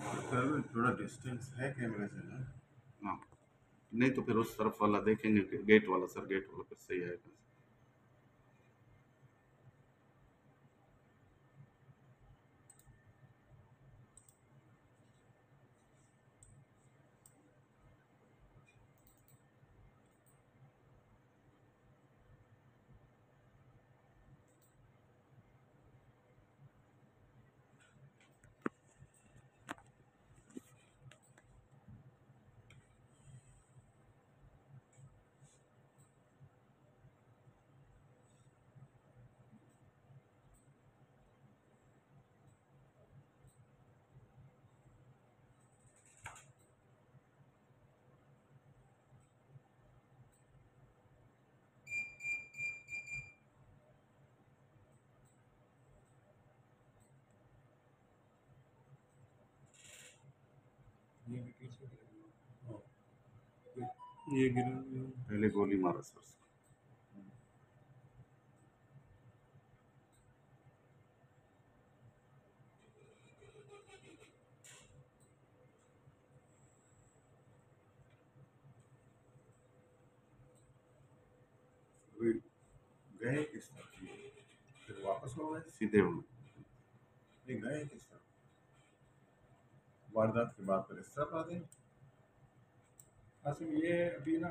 सर, थोड़ा डिस्टेंस है कैमरे से ना। हाँ, नहीं तो फिर उस तरफ वाला देखेंगे, गेट वाला सर, गेट वाला फिर सही आएगा। ये भी पीछे गिरा। हाँ। ये गिरा। पहले गोली मारा सर। अभी गए किस तरफ? फिर वापस हो गए? सीधे हो। नहीं, गए किस तरफ? वारदात के बाद फिर इस तरफ आ गए? असल ये अभी ना